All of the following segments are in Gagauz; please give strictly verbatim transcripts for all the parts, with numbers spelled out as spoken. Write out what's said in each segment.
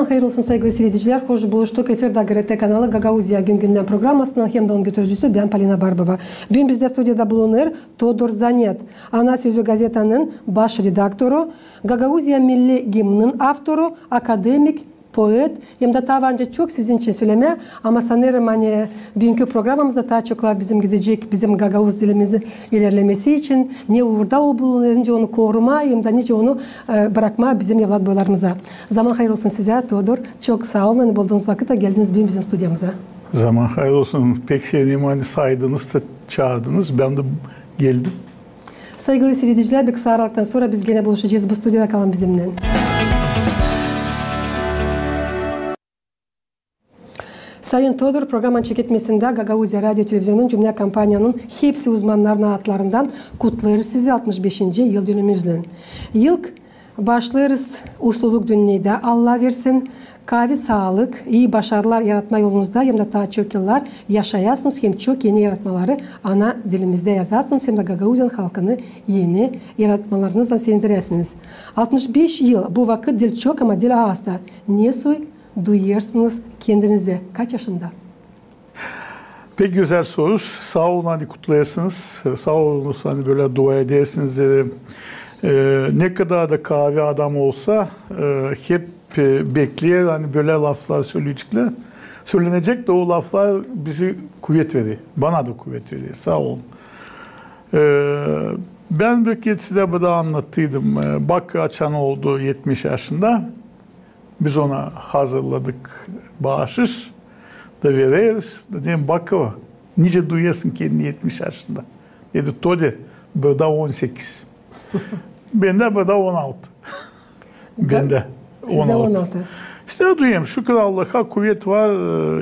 Hayır olsun, saygılı siiredicilär, hoş buluştuk. Efirdä GRT kanalı Gagauziya gün-gündän programasının hem dä onun götürücüsü bän, Polina Barbova. Büün bizdä studiyada bulunêr Todor Zanet, Ana sözü gazetanın baş redaktoru, Gagauziya milli gimninin avtoru, akademik, poet, hem dä taa var nicä çok sizin için sölemää, ama sanêrım, ani büünkü programamızda taa çok laf bizim gidecek bizim gagauz dilimizi ilerlemesi için, ne uurda o bulunêr, nicä onu korumaa hem dä nicä onu, e, brakmaa bizim evlatboylarımıza. Zaman hayır olsun sizä, Todor. Çok saa olun, ani buldunuz vakıt da geldiniz büün bizim studiyamıza. Zaman hayır olsun. Pek sevindim, ani saydınız da çaardınız. Bän dä geldim. Saygılı siiredicilär, bir kısa aralıktan sora biz genä buluşacez bu studiyada. Kalın bizimnän. Sayın Todor, programanın çeketmesindä Gagauziya radio televizionunun cümlä kompaniyanın hepsi uzmannarın adlarından kutlêêrız sizi altmış beşinci yıldönümünüzlän. İlk başlêêrız uslulık dünnedä, Allah versin. Kaavi saalık, ii başarılar yaratma yolunuzda hem dä taa çok yıllar yaşayasınız hem çok eni yaratmaları ana dilimizdä yazasınız hem dä Gagauziyanın halkını eni yaratmalarınızlan sevindiräsiniz. Altmış beş yıl, bu vakıt diil çok, ama diil az da. Nesoy duyêrsınız kendinizi? Kaç yaşında? Pek gözäl soruş. Saa olun, ani kutlêêrsınız. Saa olun, ani bölä dua edersiniz. E, e, ne kadar da kaavi adam olsa, e, hep, e, bekleer, ani bölä laflar söleyeceklär. Sölenecek dä o laflar bizi kuvet verer. Bana da kuvet verer. Saa olun. E, bän bir kerä sizä burada annattıydım. E, Bakı açan oldu etmiş yaşında. Biz ona hazırladık baaşış da vereriz. Dedim: "Bakı, nicä duyêrsın kendini etmiş yaşında?" Dedi: "Todi, burada on sekiz." Bendä burada on altı. Bendä sizä on altı. İştä duyêrım, şükür Allaha, kuvet var,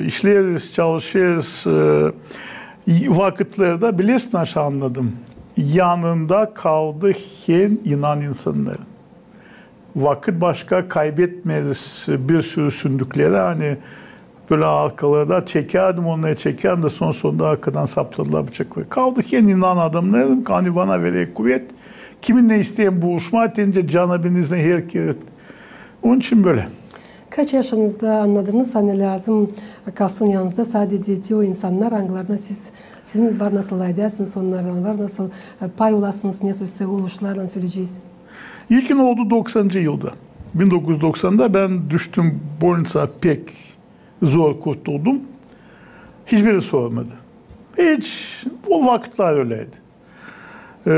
e, işleeriz, çalışêrız. E, vakıtlarda bilersin, aşağı annadım. Yanında kaldı hem inan insannarın. Vakıt başka, kaybetmeeriz bir sürü sündükleri, ani bölä arkalarda çekärdim, onnarı çekärdim da son sonunda arkadan sapladılar bıçakları. Kaldı hem inan adamnarım, ani bana verer kuvet. Kiminnän isteerim buluşmaa, deyni cana beniznän herkezi. Onun için bölä. Kaç yaşınızda annadınız, ani lääzım kalsın yanınızda sade o insannar, angılarına siz, sizin var nasıl laydaysınız, onnardan var nasıl, e, pay olasınız, nesoy oluşlarlan söleyecez? İlkin oldu doksancı yılda. Bin dokuz üz doksanda bän düştüm bolniţaya, pek zor kurtuldum. Hiçbiri sormadı. Hiç, o vakıtlar öleydi. E,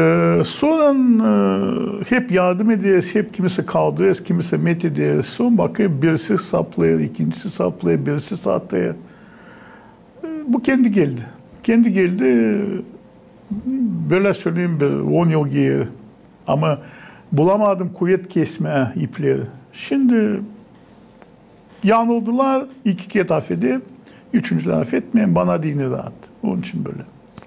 sora, e, hep yardım ederiz, hep kimisä kaldırêrız, kimisä met ederiz. Sora bakêr, birisi saplêêr, ikincisi saplêêr, birisi satêr. E, bu kendi geldi. Kendi geldi. Bölä söleyim, bir on yıl geeri. Ama bulamadım kuvet kesmää ipleri. Şindi yanıldılar, iki kerä afederim, üçüncüdä afetmeerim, bana deyni raat. Onun için bölä.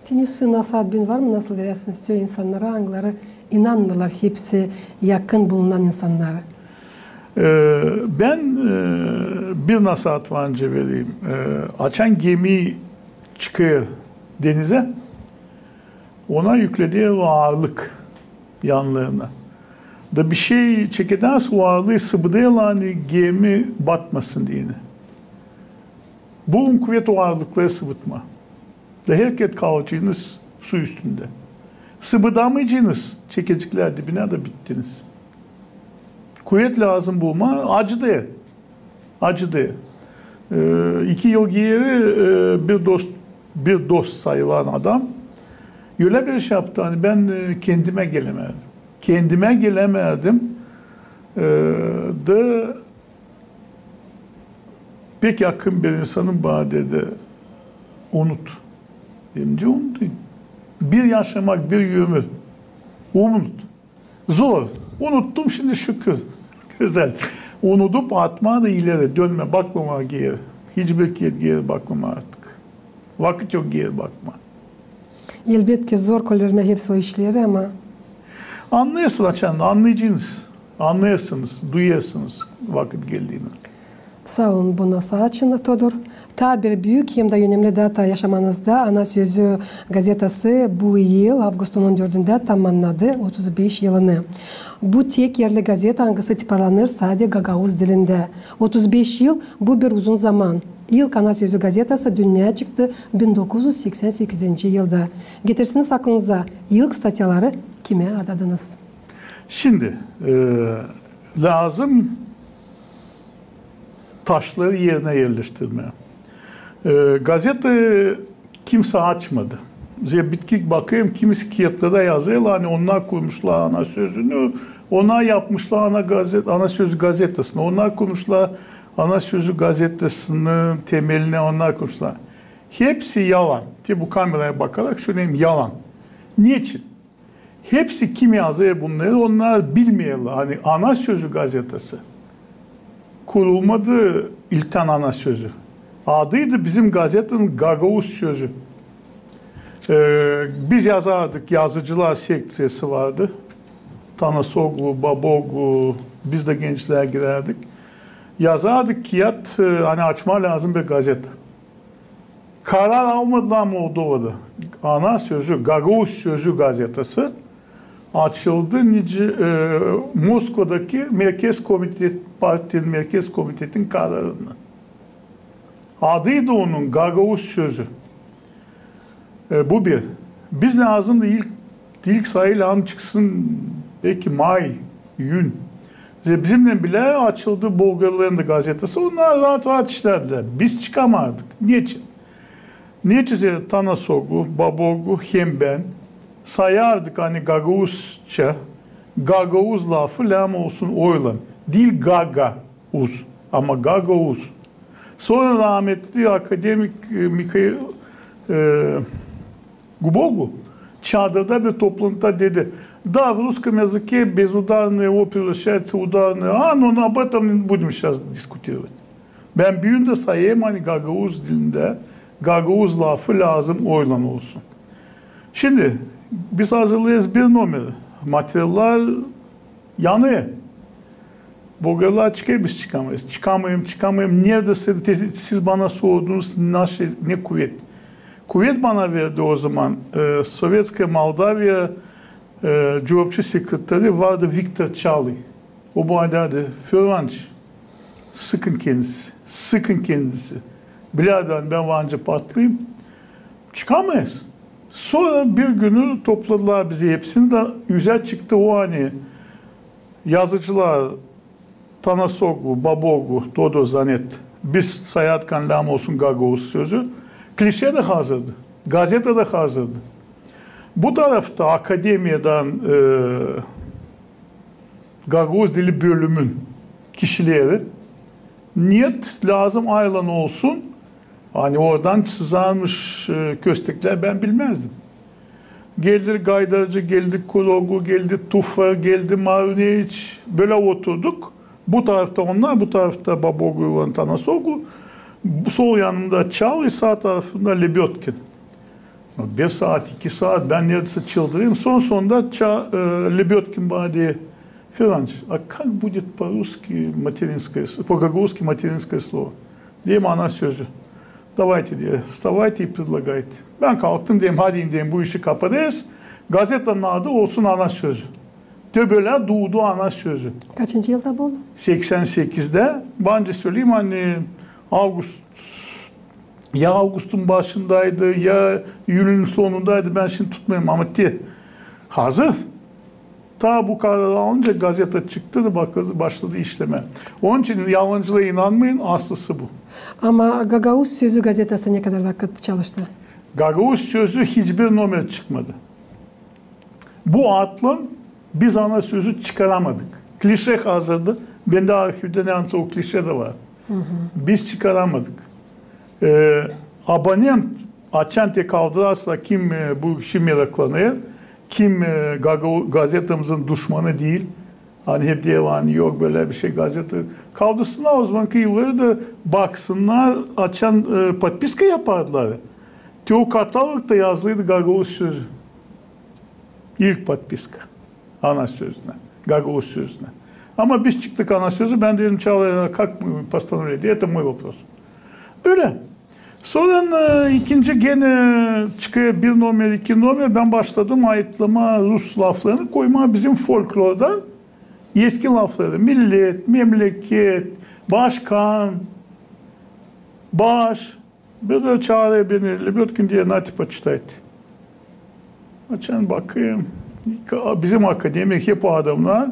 Sizin nasaat büün var mı, nasıl veräsiniz o insannara, angıları inanmêêrlar, hepsi yakın bulunan insannara? E, bän, e, bir nasaat var nicä vereyim. E, açan gemi çıkêr denizä, ona yükledilär o aarlık yanlarına. Da bir şey çekedärsä, o aarlıı sıbıdêrlar, ani gemi batmasın deyni. Bulun kuvet o aarlıkları sıbıtmaa. Da herkerä kalacanız su üstündä. Sıbıdamayacınız, çekeceklär dibinä da bittiniz. Kuvet lääzım bulmaa, acıdı. Acıdı. E, iki yıl geeri, e, bir dost, bir dost sayılan adam ölä bir iş yaptı, ani bän, e, kendimä gelämärdim. Kendimä gelämärdim. E, da pek yakın bir insanım bana dedi: "Unut." Dedim: "Nicä unudayım? Bir yaşamak, bir ömür. Unut." Zor. Unuttum şindi, şükür. Gözäl. Unudup atmaa da ileri, dönmää, bakmamaa geeri. Hiçbir kerä geeri bakmamaa artık. Vakıt yok geeri bakmaa. Elbetki, zor kolay vermää hepsi o işleri, ama annêêrsın açan, annayacınız. Annêêrsınız, duyêrsınız vakıt geldiini. Saa olun bunun için, Todur. Taa bir büük hem dä önemli data yaşamanızda. "Ana Sözü" gazetası bu yıl avgustunun dördündä tammannadı otuz beş yılını. Bu tek erli gazeta, angısı tiparlanêr sade gagauz dilindä. Otuz beş yıl, bu bir uzun zaman. İlk "Ana Sözü" gazetası dünneyä çıktı bin dokuz üz seksän sekizinci yılda. Getirsiniz aklınıza, ilk statyaları kimä adadınız? Şindi, e, lääzım taşları erinä erleştirmää. E, gazeta kimsä açmadı. Zerä bitkik bakêrım, kimisi kiyatlarda yazêrlar, ani onnar kurmuşlar "Ana Sözünü", onnar yapmışlar "Ana gazet-", "Ana Sözü" gazetasını, onnar kurmuşlar "Ana Sözü" gazetasının temelini, onnar kurmuşlar. Hepsi yalan. Te bu kameraya bakarak söleyim, yalan. Neçin? Hepsi kim yazêr bunnarı, onnar bilmeerlär, ani "Ana Sözü" gazetası kurulmadı ilktän "Ana Sözü". Adıydı bizim gazetanın "Gagauz Sözü". E, biz yazardık, yazıcılar sekţiyası vardı. Tanasoglu, Baboglu, biz dä gençlär girärdik. Yazardık kiyat, e, ani açmaa lääzım bir gazeta. Karar almadılar Moldovada. "Ana Sözü", "Gagauz Sözü" gazetası açıldı nicä, e, Moskvadakı Merkez Komitet, partinin Merkez Komitetin kararını. Adıydı onun "Gagauz Sözü". E, bu bir. Biz lääzımdı ilk, ilk sayı lääzım çıksın beki may, iyün. Zerä bizimnän bilä açıldı Bolgarların da gazetası. Onnar raat-raat işlärdilär. Biz çıkamardık. Neçin? Neçin zerä Tanasoglu, Baboglu hem bän sayardık, ani gagauzça, gagauz lafı lääzım olsun oylan. Diil gaga-uz, ama gagauz. Sora rahmetli akademik, e, Mihail, e, Guboglu çadırda bir toplantıda dedi: "Да, в русском языке безударные о превращаются в ударные а, но об этом не будем сейчас дискутировать". Bän büün dä sayêrım, ani gagauz dilindä gagauz lafı lääzım oylan olsun. Şindi biz hazırlêêrız bir nomer. Materiallar yanêr. Bolgarlar çıkêr, biz çıkamêêrız. Çıkamêêrım, çıkamêêrım. Neredä sä, te-, siz bana sordunuz, naşey, ne kuvet. Kuvet bana verdi o zaman, e, Sovetskaya Moldaviya, e, cuvapçı sekreteri vardı Viktor Çalıy. O bana derdi: "Föranç, sıkın kendisi, sıkın kendisi. Bilärdi, ani bän var nicä patlayım. Çıkamêêrız". Sora bir günü topladılar bizi hepsini dä üzä çıktı o, ani yazıcılar Tanasoglu, Baboglu, Todur, Zanet, biz sayardık, ani lääzım olsun "Gagauz Sözü". Klişe dä hazırdı, gazeta da hazırdı. Bu tarafta akademiyadan, e, gagauz dili bölümün kişileri: "Нет, lääzım aylan olsun". Ani oradan sızarmış, e, kösteklär, bän bilmäzdim. Geldi Gaydarcı, geldi Kuroglu, geldi Tufa, geldi Maruneviç. Bölä oturduk. Bu tarafta onnar, bu tarafta Baboglu, Tanasoglu. Bu sol yanımda Çalıy, saa tarafımda Lebötkin. Bir saat, iki saat bän neredäsä çıldırêrım. Son sonunda Ça-, e, Lebötkin bana deer: "Фёранч, а как будет по-русски материнское с-, по-гагаузски материнское слово?" Deerim: "Ana Sözü". "Давайте", deer, "вставайте и предлагайте". Bän kalktım, deerim: "Hadi", deerim, "bu işi kapadêrız. Gazetanın adı olsun "Ana Sözü". Te bölä duudu "Ana Sözü". Kaçıncı yılda bu oldu? Seksän sekizdä. Bän dä söleyim, ani avgust, ya avgustun başındaydı, ya iyülün sonundaydı, bän şindi tutmayım, ama te hazır. Taa bu kararı alınca gazeta çıktı da bak-, başladı işlemää. Onun için yalancılara inanmayın, aslısı bu. Ama "Gagauz Sözü" gazetası ne kadar vakıt çalıştı? "Gagauz Sözü" hiçbir nomer çıkmadı. Bu adlan biz "Ana Sözü" çıkaramadık. Klişe hazırdı. Bendä arhivdä neredäsä o klişe dä var. Biz çıkaramadık. E, abonent, açan te kaldırarsa, kim, e, bu işi meraklanêr, kim, e, gaga-, gazetamızın duşmanı diil, ani hep deerlär, ani yok bölä bir şey, gazeta. Kaldırsınnar o zamankı yılları da baksınnar, açan, e, podpiska yapardılar. Te o katalogda yazılıydı "Gagauz Sözü". İlk podpiska "Ana Sözünä", "Gagauz Sözünä". Ama biz çıktık ana sözü, bän dedim Çağlaerä, как мы постановление, это мой вопрос. Bölä. Sora, e, ikinci genä çıkêr bir nomer, iki nomer, bän başladım ayıtlamaa rus laflarını, koymaa bizim folklordan eski lafları. Millet, memleket, başkan, baş. Bir dä çaarêr beni Lebedkin, deer: «Nate, почитайте». Açan bakêrım, bizim akademik hep o adamnar,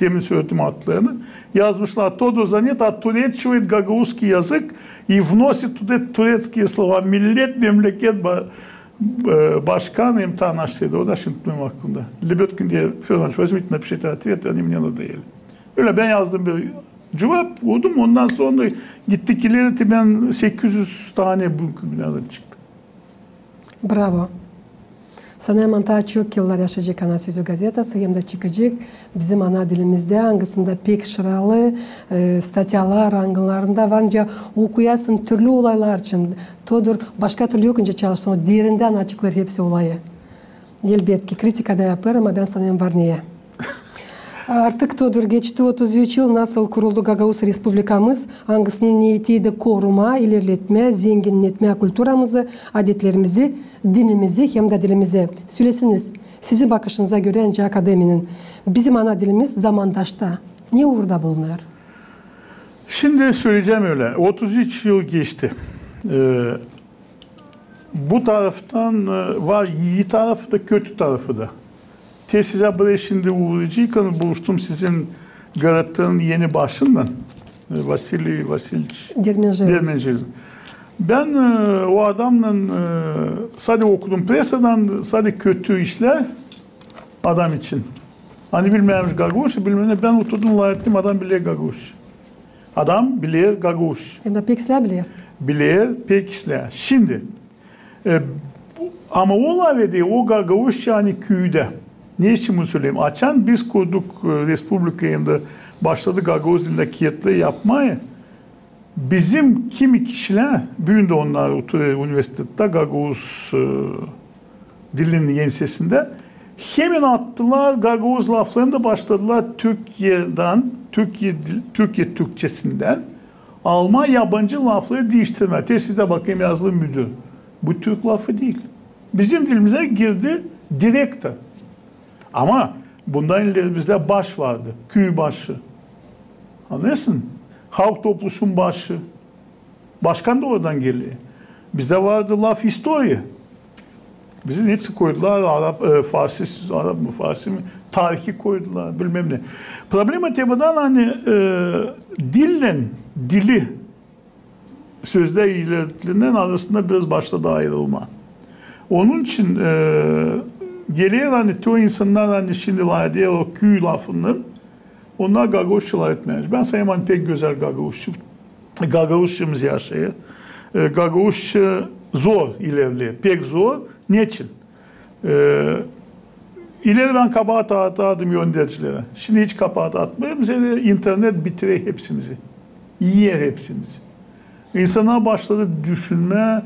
demin söledim adlarını, yazmışlar: «Тодор Занета отуречивает гагаузский язык и вносит туда турецкие слова: millet, memleket, ba-, e, başkan, hem taa naşeydi, o da şindi benim aklımda». Lebedkin deer: «Фёдор Иванович, возьмите, напишите ответ, они мне надоели». Ölä bän yazdım bir cuvap, vurdum, ondan sora gitti ileri, bän sekiz üz tanä büünkü günä çıktı. Bravo. Sanêrım, taa çok yıllar yaşayacek «Ana sözü» gazetası, hem dä çıkacek bizim ana dilimizdä, angısında pek sıralı, e, statyalar, angılarında var nicä okuyasın türlü olaylar için. Todur, başka türlü yok nicä çalışsın, o derindän açıklêêr hepsi olayı. Elbetki, kritika da yapêr, ama bän sanêrım var neyä. Artık, Todur, geçti otuz üç yıl, nasıl kuruldu Gagauz Respublikamız, angısının neetiydi korumaa, ilerletmää, zenginnetmää kulturamızı, adetlerimizi, dinimizi hem dä dilimizi. Söläseniz, sizin bakışınıza görä, nicä akademinin, bizim ana dilimiz zamandaşta ne uurda bulunêr? Şindi söleyecäm ölä. Otuz üç yıl geçti. E, bu taraftan, e, var ii tarafı da, kötü tarafı da. Te sizä burayı şindi uurayacakkan buluştum sizin gazetanın eni başından, e, Vasiliy Vasiliç Dermencev. Dermencev. Bän, e, o adamnan, e, sade okudum presadan, sade kötü işlär adam için. Ani bilmärmiş gagauzça, bilmär ne. Bän oturdum, lafettim, adam biler gagauzça. Adam biler gagauzça. Hem dä pek islää biler. Biler, pek islää. Şindi, e, bu, ama o lafeder o gagauzça, ani küüdä. Ne için bunu söleyim? Açan biz kurduk, e, respublikayı hem dä başladı gagauz dilindä kiyatları yapmaa, bizim kimi kişilär, büün dä onnar oturêr universitettä gagauz, e, dilinin ensesindä, hemen attılar gagauz laflarını da başladılar Türkiyedän, Türkiye dil-, Türkiye türkçesindän almaa, yabancı lafları diiştirmää. Te sizä bakêrım, yazılı müdür. Bu türk lafı diil. Bizim dilimizä girdi direktor. Ama bundan ileri bizdä baş vardı, küü başı. Annêêrsın? Halk topluşun başı. Başkan da oradan geler. Bizdä vardı laf istoriya. Bizi neçin koydular, arap, e, farsi, arap mı, farsi mi? Tarihi koydular, bilmäm ne. Problema te bundan, ani, e, dillän dili sözlär ilerlediilän arasında biraz başladı ayırılma. Onun için, e, geler, ani te o insannar, ani şindi lafeder o küü lafını, onnar gagauzça lafetmää. Bän sanêrım, ani pek gözäl gagauzça, gagauzçamız yaşêêr. E, gagauzça zor ilerleer, pek zor. Neçin? E, ileri bän kabaat atardım öndercilerä. Şindi hiç kabaat atmêêrım. Zerä internet bitirer hepsimizi. Iyer hepsimizi. İnsannar başladı düşünmää,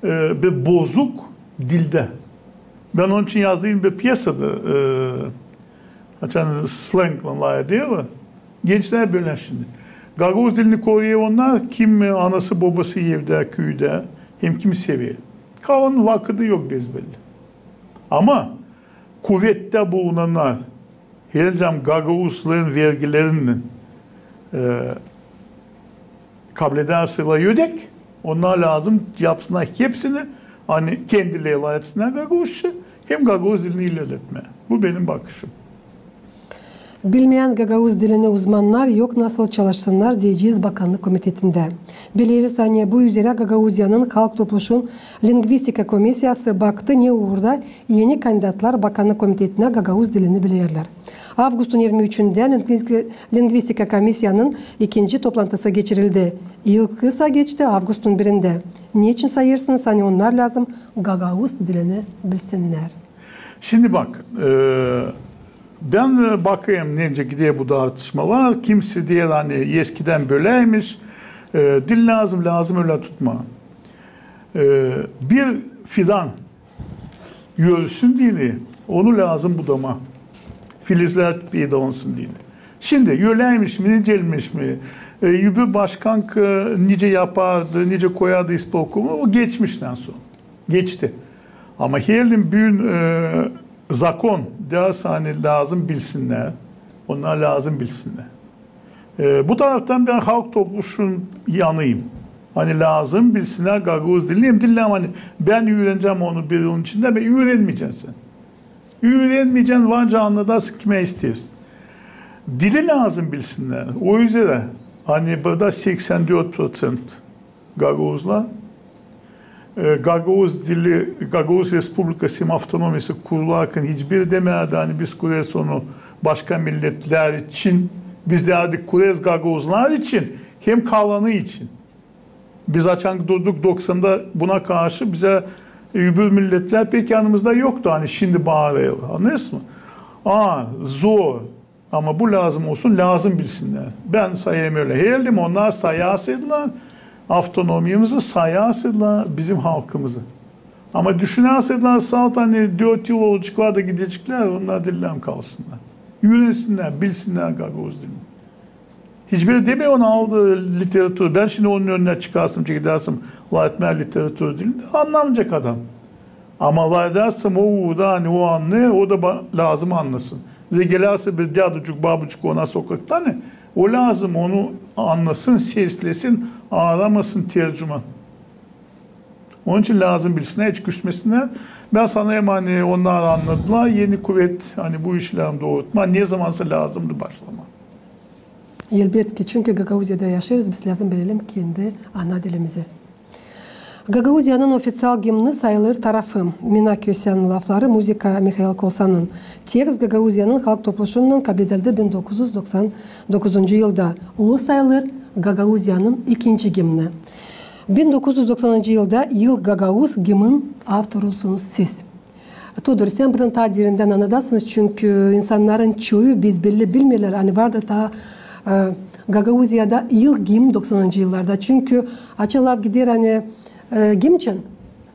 e, bir bozuk dildä. Bän onun için yazdım bir pyesadır, e, açan slenglän lafeder, gençlär bölä şindi. Gagauz dilini koruyêr onnar, kim anası-bobası evdä, küüdä, hem kimi sever. Kalanın vakıdı yok, bezbelli. Ama kuvettä bulunannar, herliim, gagauzların vergilerindän, e, kabledärsä ödek, onnar lääzım yapsınnar hepsini, ani kendileri lafetsinnär gagauzça, hem gagauz dilini ilerletmää. Bu benim bakışım. Bilmeyän gagauz dilini uzmannar yok nasıl çalışsınnar deyecez Bakannık komitetindä. Bileriz, ani bu üzerä Gagauziyanın Halk Topluşun lingvistika komissiyası baktı, ne uurda eni kandidatlar Bakannık komitetinä gagauz dilini bilerlär. Avgustun irmi üçündän lingvistika, lingvistika komissiyanın ikinci toplantısı geçirildi. İlkisi geçti avgustun birindä. Neçin sayêrsınız, ani onnar lääzım gagauz dilini bilsinnär? Şindi bak, e, bän, e, bakêrım, neçin gider bu tartışmalar. Kimisi deer, ani eskidän böläymiş, e, dil lääzım, lääzım ölä tutmaa. E, bir fidan yürüsün deyni, onu lääzım budamaa. Filizlär peydalansın deyni. Şindi, öläymiş mi, nicä mi, e, öbür başkan, e, nicä yapardı, nicä koyardı ispolkomu, o geçmiştän sora. Geçti. Ama herliim büün, e, zakon deer, ani lääzım bilsinnär. Onnar lääzım bilsinnär. E, bu taraftan bän Halk Topluşunun yanıyım. Ani lääzım bilsinnär gagauz dilini. Hem diil, ani bän üürenecäm onu bir yılın içindä, bän üürenmeyecän sän. Üürenmeyecän, var nicä annadarsın, kimä isteersin. Dili lääzım bilsinnär. O üzerä, ani burada seksän dört proţent gagauzlar, e, gagauz dili, Gagauz Respublikası hem avtonomiyası kurularkan hiçbiri demärdi, ani biz kurêrız onu başka milletlär için, biz deerdik, kurêrız gagauzlar için hem kalanı için. Biz açan durduk doksanda buna karşı, bizä öbür milletlär pek yanımızda yoktu, ani şindi baarêrlar. Annêêrsınız mı? A, zor. Ama bu lääzım olsun, lääzım bilsinnär. Bän sayêrım ölä. Herliim onnar sayarsaydılar avtonomiyamızı, sayarsaydılar bizim halkımızı. Ama düşünärseydiler salt, ani dört yıl olaceklar da gideceklär, onnar diil lääzım kalsınnar. Üürensinnär, bilsinnär gagauz dilini. Hiçbiri demeer, onu aldı literatura. Bän şindi onun önünä çıkarsam, çekedärsem lafetmää literatura dilini, annamayacek adam. Ama lafedärsem o uurda, ani o annêêr, o da ba-, lääzım annasın. Zerä gelärsä bir däducuk, babucuk ona sokakta, ani o lääzım onu annasın, seslesin, aaramasın tercüman. Onun için lääzım bilsinnär, hiç küsmesinnär. Bän sanêrım, ani onnar annadılar, Eni Kuvet, ani bu işi lääzım doorutmaa, ne zamansa lääzımdı başlamaa. Elbetki, çünkü Gagauziyada yaşêêrız, biz lääzım bilelim kendi ana dilimizi. Gagauziyanın ofiţial gimni sayılêr Tarafım, Mina Köseanın lafları, muzıka Mihail Kolsanın. Tekst Gagauziyanın Halk Topluşunnan kabledildi bin dokuz üz doksan dokuzuncu yılda. O sayılêr Gagauziyanın ikinci gimni. Bin dokuz üz doksanıncı yılda ilk gagauz gimnin avtorusunuz siz. Todur, sän buradan taa derindän annadarsınız, çünkü insannarın çoyu besbelli bilmeerlär, ani vardı taa, e, Gagauziyada ilk gimn doksanıncı yıllarda. Çünkü açan laf gider, ani, e, gimn için,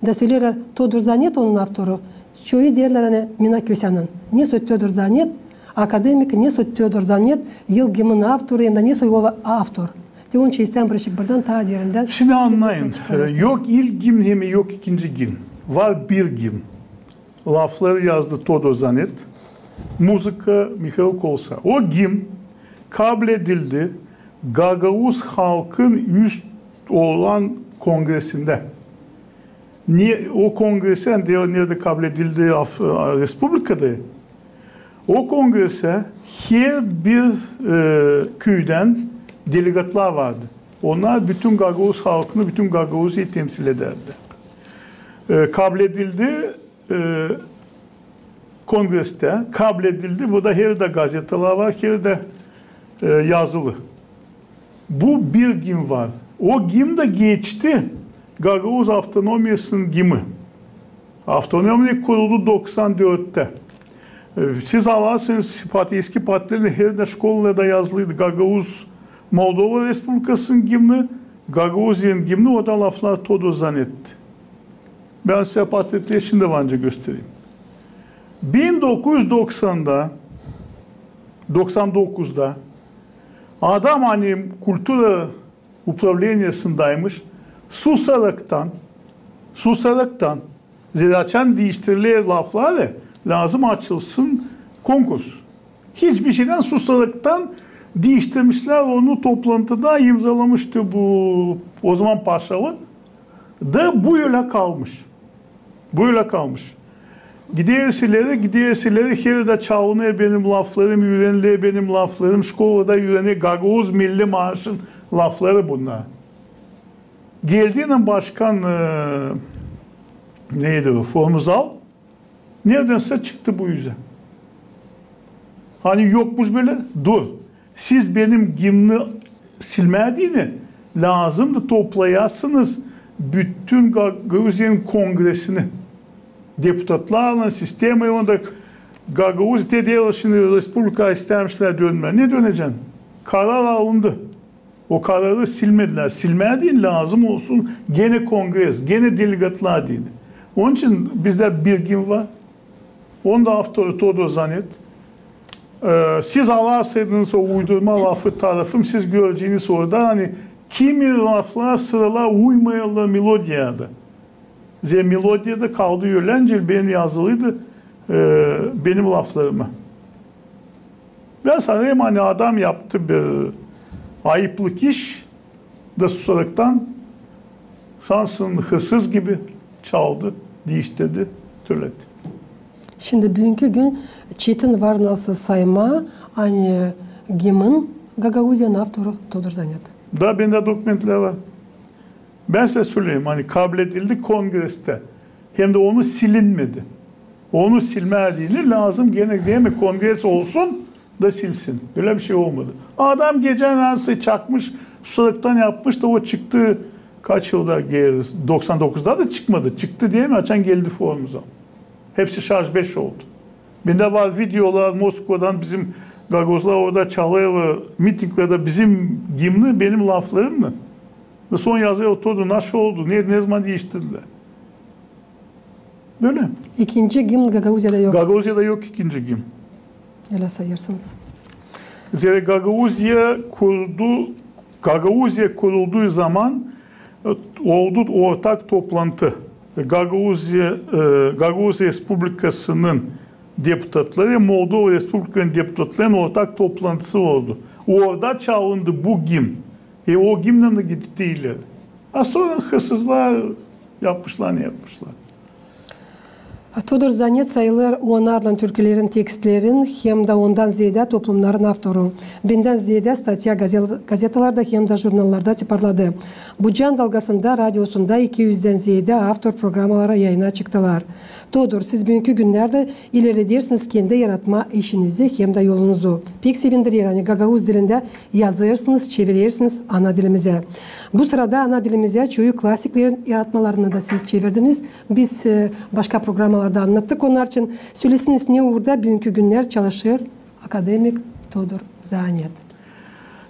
da söleerlär, Todur Zanet onun avtoru. Çoyu deerlär, ani, Mina Köseanın. Nesoy Todur Zanet, akademik, nesoy Todur Zanet ilk gimnin avtoru, hem dä nesoy o avtor. Te onun için isteerim birazcık buradan taa derindän. Şindi annayın. E, yok ilk gimn hem yok ikinci gimn. Var bir gimn. Lafları yazdı Todur Zanet. Muzıka Mihail Kolsa. O gimn kabledildi gagauz halkın üst olan kongresindä. Ne, o kongrese, neredä kabledildi Af-, respublikada, o kongrese herbir, e, küüdän delegatlar vardı. Onnar bütün gagauz halkını, bütün Gagauziyayı temsil edärdi. E, kabledildi, e, kongreste, kabledildi. Bu da herdä gazetalar var, herdä, e, yazılı. Bu bir gimn var. O gimn dä geçti Gagauz avtonomiyasının gimni. Avtonomiya kuruldu doksan dörttä. E, siz alarsınız, pat-, eski patlerini, herdä şkolalarda yazılıydı. Gagauz, Moldova Respublikasının gimni, Gagauziyanın gimni, o da laflar Todur Zanet. Bän sizä patletleri şindi var nicä göstereyim. Bin dokuz üz doksanda, doksan dokuzda adam, ani kultura upravleniyasındaymış, susaraktan, susaraktan, zerä açan diiştiriler lafları, lääzım açılsın konkurs. Hiçbir şeydän susaraktan diiştirmişlär onu toplantıda, imzalamıştı bu o zaman paşalar. Da bu ölä kalmış. Bu ölä kalmış. Gidersin ileri, gidersin ileri, herdä çalınêr benim laflarım, üüreniler benim laflarım, şkolada üüreniler, gagauz milli marşın lafları bunnar. Geldiynän başkan, e, neydi o, Formuzal, neredänsä çıktı bu üzä. Ani yokmuş bölä, dur. Siz benim gimni silmää deyni, lääzımdı toplayasınız bütün Ga-, Gagauziyanın kongresini. Deputatlarlan, sistemaylan da Gagauziya, te deerlär şindi, respublikaya istämişlär dönmää. Ne dönecän? Karar alındı. O kararı silmedilär. Silmää deyni, lääzım olsun genä kongres, genä delegatlar deyni. Onun için bizdä bir gimn var. Onun da avtoru Todur Zanet. E, siz alarsaydınız o uydurma lafı tarafım, siz göreceniz orada, ani kimi laflar, sıralar uymayêrlar melodiyada. Zerä melodiyada kaldı ölä, nicä benim yazılıydı, e, benim laflarımı. Bän sanêrım, ani adam yaptı bir ayıplık iş, da susaraktan sansın hırsız gibi çaldı, diiştirdi, türledi. Şindi büünkü gün çetin var nasıl saymaa, ani gimnin Gagauziyanın avtoru Todur Zanet. Da, bendä dokumentlär var. Bän sizä söleyim, ani kabledildi kongrestä. Hem dä onu silinmedi. Onu silmää deyni lääzım genä demek kongres olsun da silsin. Ölä bir şey olmadı. Adam gecä nasıl çakmış, susaraktan yapmış da o çıktı. Kaç yılda geeri? Doksan dokuzda da çıkmadı. Çıktı deyni, açan geldi formumuza. Hepsi şarj beş oldu. Bendä var videolar Moskvadan, bizim gagauzlar orada çalêrlar mitinglerdä bizim gimni benim laflarımnan. Ve son yazêr, o Todur, nasıl oldu? Ne, ne zaman diiştirdilär? Bölä. İkinci gimn Gagauziyada yok. Gagauziyada yok ikinci gimn. Ölä sayêrsınız. Zerä Gagauziya kuruldu, Gagauziya kuruldu zaman, e, oldu ortak toplantı. Gagauziya, e, Gagauziya Respublikasının deputatları, Moldova Respublikasının deputatlarının ortak toplantısı oldu. Orada çalındı bu gimn. E, o gimnnan da gitti ileri. A sora hırsızlar yapmışlar, ne yapmışlar. Todur Zanet sayılêr onarlan türkülerin, tekstlerin hem dä ondan zeedä toplumnarın avtoru. Bindän zeedä statya gazel-, gazetalarda hem dä jurnallarda tiparladı. Bu Can dalgasında, radiosunda iki üzdän zeedä avtor programaları yayına çıktılar. Todur, siz büünkü günnerdä ilerledersiniz kendi yaratma işinizi hem dä yolunuzu. Pek sevindirer, ani gagauz dilindä yazêrsınız, çevirersiniz ana dilimizä. Bu sırada ana dilimizä çoyu klasiklerin yaratmalarını da siz çevirdiniz. Biz, e, başka programalarda annattık onnar için. Sölesin, ne uurda büünkü günner çalışêr akademik Todur Zanet?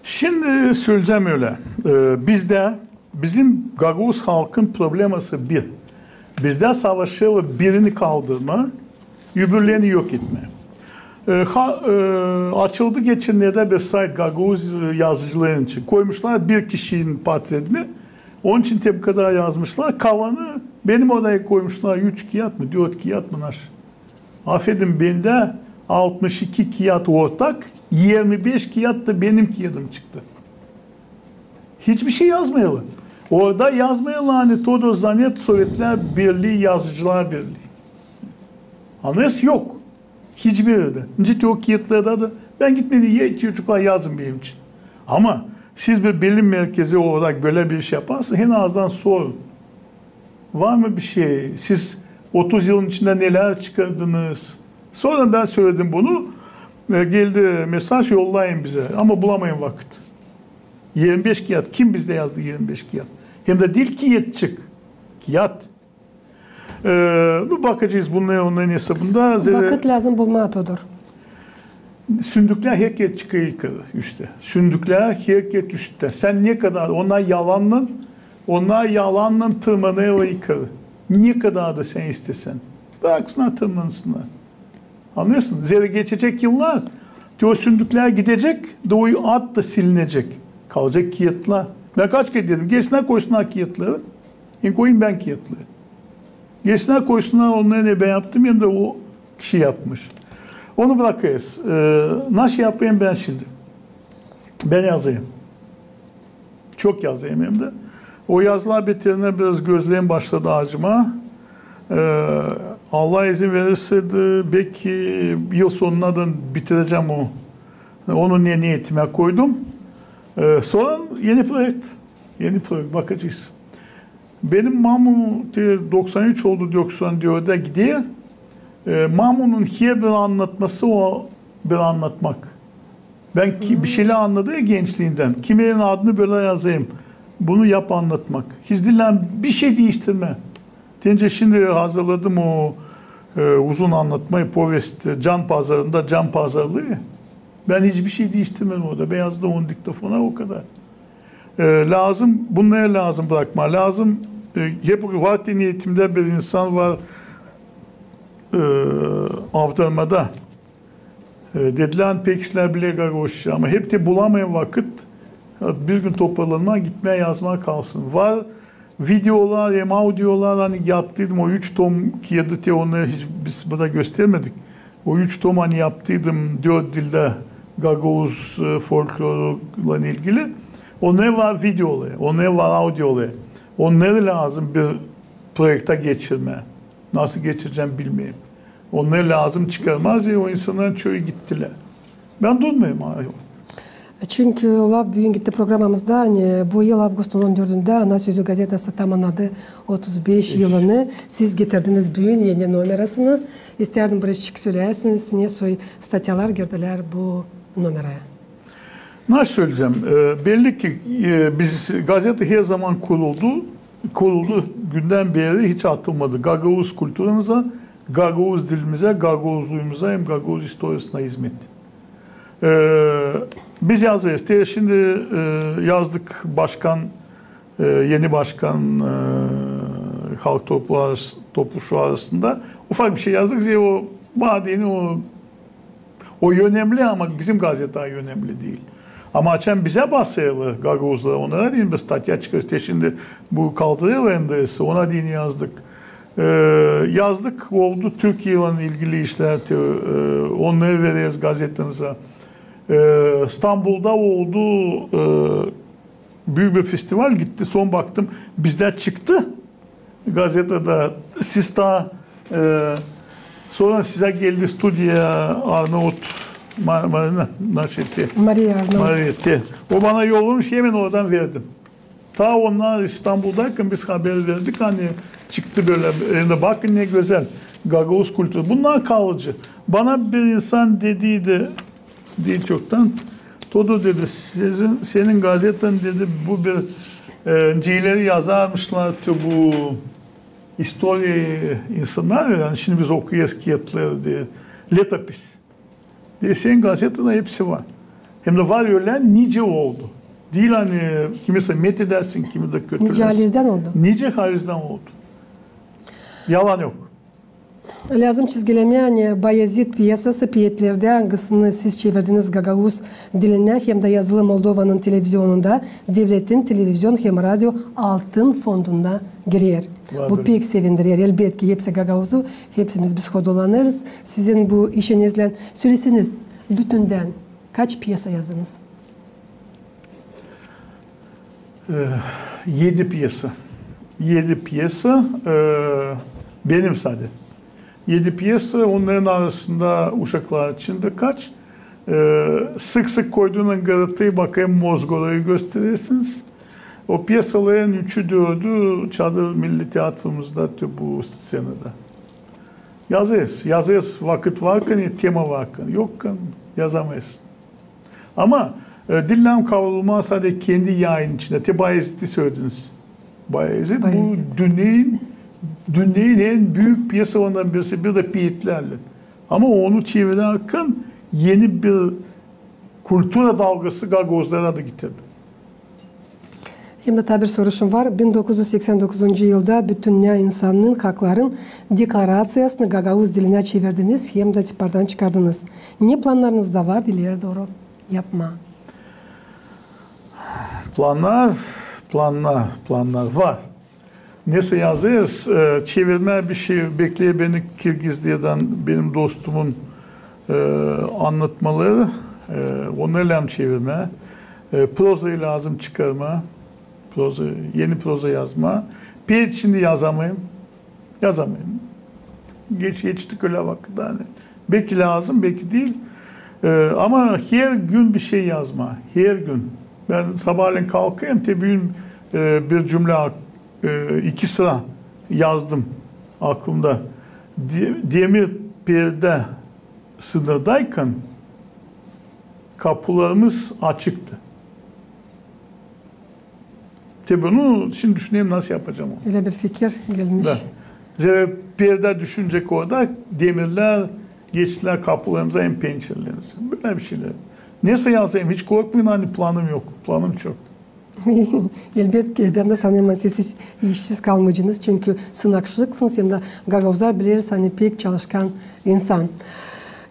Şindi söleyecäm ölä. E, bizdä Bizim gagauz halkın probleması bir. Bizdä savaşêrlar birini kaldırmaa, öbürlerini yok etmää. E, ha, e, açıldı geçennerdä bir sayt gagauz yazıcıların için. Koymuşlar bir kişinin portretini. Onun için te bu kadar yazmışlar. Kalanı benim odaya koymuşlar üç kiyat mı, dört kiyat mı, naş. Afedin, bendä altmış iki kiyat ortak, irmi beş kiyat da benim kiyadım çıktı. Hiçbir şey yazmêêrlar. Orada yazmêêrlar, ani Todur Zanet Sovetlär Birlii, Yazıcılar Birlii. Annarsın, yok. Hiçbir erdä. Nicä o kiyatlarda da bän gitmedim, e, çocuklar, yazın benim için. Ama siz bir bilim merkezi olarak bölä bir iş yaparsınız, en azından sorun. Var mı bir şey? Siz otuz yılın içindä nelär çıkardınız? Sora bän söledim bunu. E, geldi mesaj, yollayın bizä. Ama bulamayın vakıt. Irmi beş kiyat. Kim bizdä yazdı irmi beş kiyat? Hem dä diil kiyatçık. Kiyat. E, nu, bakacez bunun, onun esabında. Zerä vakıt lääzım bulmaa, Todur. Sündüklär herkerä çıkêr yukarı, üstä. Sündüklär herkerä üsttän. Sän ne kadar, onnar yalannan, onnar yalannan tırmanêrlar yukarı. Ne kadar da sän istesän. Braksınnar, tırmansınnar. Annarsın? Zerä geçecek yıllar, te o sündüklär gidecek, da o ad da silinecek. Kalacek kiyatlar. Bän kaç kerä dedim, gelsinnär, koysunnar kiyatları. Hem koyayım bän kiyatları. Gelsinnär, koysunnar, onnar ne bän yaptım, hem dä o kişi yapmış. Onu brakêrız. E, naşı yapêrım bän şindi? Bän yazêrım. Çok yazêrım hem dä. O yazılar biterinä biraz gözlerim başladı acımaa. E, Allah izin verirseydi, belki yıl sonuna da bitirecäm o. Onu ne, niyetimä koydum. E, sora eni proekt. Eni proekt, bakacez. Benim mamu te doksan üç oldu, doksan dördä gider. E, mamunun herbir annatması o bir annatmak. Bän ki, bir şeylär annadı ya gençliindän. Kimilerinin adını bölä yazayım. Bunu yap, annatmak. Hiç diil bir şey diiştirmää. Te nicä şindi hazırladım o, e, uzun annatmayı, povest, e, Can pazarında, Can pazarlığı. Bän hiçbir şey diiştirmedim orada. Bän yazdım onu diktofona, o kadar. E, lääzım, bunnarı lääzım brakmaa. Lääzım, e, hep var niyetimdä bir insan var, e, Avdarmada. E, dedilär, ani pek işlär biler gagauzça, ama hep te bulamayım vakıt. Bir gün toparlanmaa, gitmää, yazmaa kalsın. Var videolar hem audiolar, ani yaptıydım o üç tom kiyadı, te onnarı hiç biz burada göstermedik. O üç tom, ani yaptıydım dört dildä gagauz, e, folkloruylan ilgili. Onnarı var videoları, onnarı var audioları. Onnarı lääzım bir proektä geçirmää. Nasıl geçirecäm, bilmeerim. Onnarı lääzım çıkarmaa, e, o insannarın çoyu gittilär. Bän durmêêrım. Çünkü o laf büün gitti programamızda, ani bu yıl avgustun on dördündä "Ana Sözü" gazetası tamannadı otuz beş yılını. Siz getirdiniz büün eni nomerasını. İstärdim, birazcık söleyäsiniz, ne soy statyalar girdilär bu nomeraya. Nasıl söleyecäm? E, belli ki, e, biz, gazeta her zaman kuruldu. Kuruldu gündän beeri hiç atılmadı. Gagauz kulturamıza, gagauz dilimizä, gagauzluumuza hem gagauz istoriyasına hizmet. E, biz yazêrız. Te şindi, e, yazdık başkan, e, eni başkan, e, Halk Topluluşu arasında ufak bir şey yazdık. Zerä o, bana deyni o O önemli, ama bizim gazeta önemli diil. Ama açan bizä basêrlar, gagauzlara, onnara deyni bir statya çıkêrız. Te şindi bu kaldırêrlar N D S, ona deyni yazdık. E, yazdık, oldu Türkiyeylan ilgili işlär, te, e, onnarı vereriz gazetamıza. E, İstanbulda oldu, e, büük bir festival gitti. Son baktım, bizdä çıktı gazetada, siz taa, e, sora sizä geldi studiyaya Arnaut Ma-, Ma-, na-, naşetti. Maria Arnaut. Maria, te. O bana yollamış, hemen oradan verdim. Taa onnar İstanbuldaykan biz haber verdik, ani çıktı bölä, hem dä bakın ne gözäl, gagauz kulturu. Bunnar kalıcı. Bana bir insan dediydi, diil çoktan. Todur, dedi, sizin, senin gazetan, dedi, bu bir, e, nicä ileri yazarmışlar, te bu istoriyayı insannar, ani şindi biz okuyêrız kiyatları, dedi, letopis. Dedi, senin gazetanda hepsi var. Hem dä var ölä, nicä oldu. Diil ani kimisä metedersin, kimi dä kötülersin. Nicä halizdän oldu. Nicä halizdän oldu. Yalan yok. Lääzım çizgilemää, ani "Bayazit" pyesası, pyesalerdän, angısını siz çevirdiniz gagauz dilinä hem dä yazılı Moldovanın televizionunda, devletin televizion hem radio altın fonduna girer. Bu pek sevindirer. Elbetki, hepsi gagauzu, hepsimiz biz hodolanêrız sizin bu işinizlän. Söleseniz, bütündän kaç pyesa yazdınız? E, edi pyesa. Edi pyesa, e, benim sade. Edi pyesa, onnarın arasında uşaklar için birkaç. E, sık-sık koyduum gazetayı, bakayım, mozgorayı gösterersiniz. O pyesaların üçü, dördü Çadır Milli Teatrumuzda, te bu sţenada. Yazêrız, yazêrız vakıt varkan, tema varkan. Yokkan, yazamêêrız. Ama, e, diil lääzım kavrulmaa sade kendi yayın içindä. Te "Bayaziti" sölediniz. "Bayazit" bu dünneyin, dünneyin en büük pyesalarından birisi, bir dä pyetlärlän. Ama onu çevirärkan eni bir kultura dalgası gagauzlara da getirdi. Hem dä taa bir soruşum var. Bin dokuz üz seksän dokuzuncu yılda Bütündünnä insanın hakların deklaraţiyasını gagauz dilinä çevirdiniz hem dä tipardan çıkardınız. Ne plannarınızda var ileri dooru yapmaa? Plannar, plannar, plannar var. Nesä yazêrız, e, çevirmää bir şey bekleer beni Kirgiziyadan, benim dostumun, e, annatmaları, e, onnarı lääzım çevirmää. E, prozayı lääzım çıkarmaa, proza, eni proza yazmaa. Pek şindi yazamêêrım, yazamêêrım. Geç, geçti ölä vakıt, ani. Beki lääzım, beki diil. E, ama her gün bir şey yazmaa, her gün. Bän sabaalän kalkêrım, te büün, e, bir cümlä, e, iki sıra yazdım aklımda. De-, demir perdä sınırdaykan kapularımız açıktı. Te bunu şindi düşünerim, nasıl yapacam onu. Ölä bir fikir gelmiş. Da. Zerä perdä düşünecek orada, demirlär geçtilär kapularımıza hem pençerelerimize. Bölä bir şeylär. Nesä yazayım, hiç korkmayın, ani planım yok. Planım çok. Elbetki, bän dä sanêrım, ani siz iş-, işsiz kalmaycınız, çünkü sınakşıksınız, hem dä gagauzlar bileriz, ani pek çalışkan insan.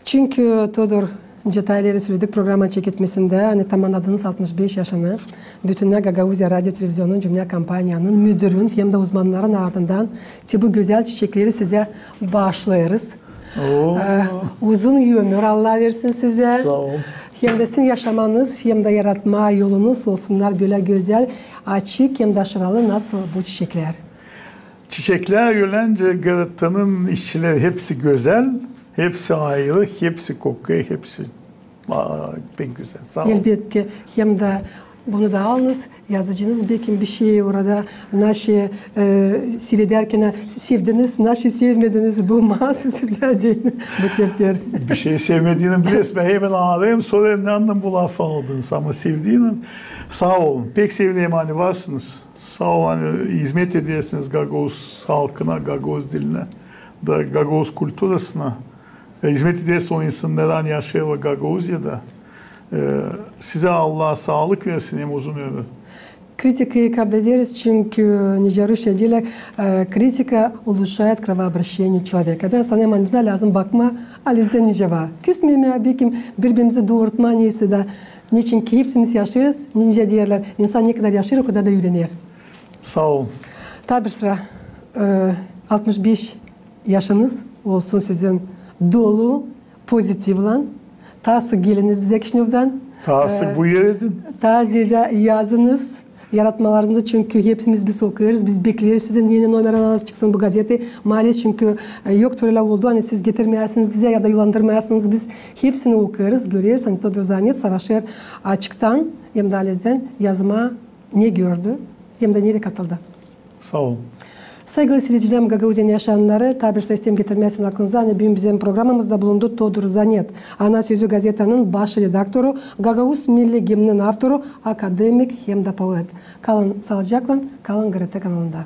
Çünkü Todur Nicä taa ileri söledik programanın çeketmesindä, ani tamannadınız altmış beş yaşını. Bütünnä Gagauziya radio televizionunun, dünnä kompaniyanın müdürün hem dä uzmannarın adından te bu gözäl çiçekleri sizä baaşlêêrız. Oo. Ee, uzun ömür Allah versin sizä. Saa ol. Hem dä sizin yaşamanız hem dä yaratma yolunuz olsunnar bölä gözäl, açık hem dä aşıralı nasıl bu çiçeklär. Çiçeklär ölä, nicä gazetanın işçileri, hepsi gözäl, hepsi ayırı, hepsi kokêr, hepsi, aa, pek gözäl. Saa ol. Elbetki, hem dä bunu da alınız, yazacınız bekim bişey orada, naşey, e, siiredärkän, sevdiniz, naşey sevmediniz, bu maasuz sizä deyni bu tepter. Bişey sevmediini bilersiniz, bän hemen aarêêrım, sorêrım, neredän bu lafı aldınız, ama sevdiini. Saa olun, pek sevinerim, ani varsınız. Saa olun, ani izmet edersiniz gagauz halkına, gagauz dilinä da gagauz kulturasına. E, izmet edersiniz o insannara, ani yaşêêrlar Gagauziyada. E, sizä Allah saalık versin hem uzun ömür. Kritikayı kablederiz, çünkü, nicä rusça deerlär, e, критика улучшает кровообращение человека. Bän sanêrım, ani buna lääzım bakmaa, alizdän nicä var. Küsmemää, bekim biri-birimizi duurtmaa, neysä dä. Neçin ki hepsimiz yaşêêrız, nicä deerlär, insan ne kadar yaşêêr, o kadar da üürener. Saa olun. Taa bir sıra, e, altmış beş yaşınız olsun sizin dolu pozitivlan. Taa sık geliniz bizä Kişinövdän. Taa sık bu erä deyni. Taa zeedä yazınız yaratmalarınızı, çünkü hepsimiz biz okuyêrız, biz bekleeriz sizin eni nomeralarınız çıksın bu gazetä. Maalesef, çünkü, e, yok, ölä oldu, ani siz getirmeyäsiniz bizä ya da yollandırmeyasınız, biz hepsini okuyêrız, göreriz, ani Todur Zanet savaşêr açıktan hem dä alizdän yazmaa ne gördü hem dä neredä katıldı. Saa olun. Saygılı siiredicilär, Gagauziyanın yaşayannarı, taa bir sıra isteerim getirmää sizin aklınıza, ani büün bizim programamızda bulundu Todur Zanet, Ana Sözü gazetanın baş redaktoru, gagauz milli gimninin avtoru, akademik hem dä poet. Kalın saalıcaklan, kalın GRT kanalında.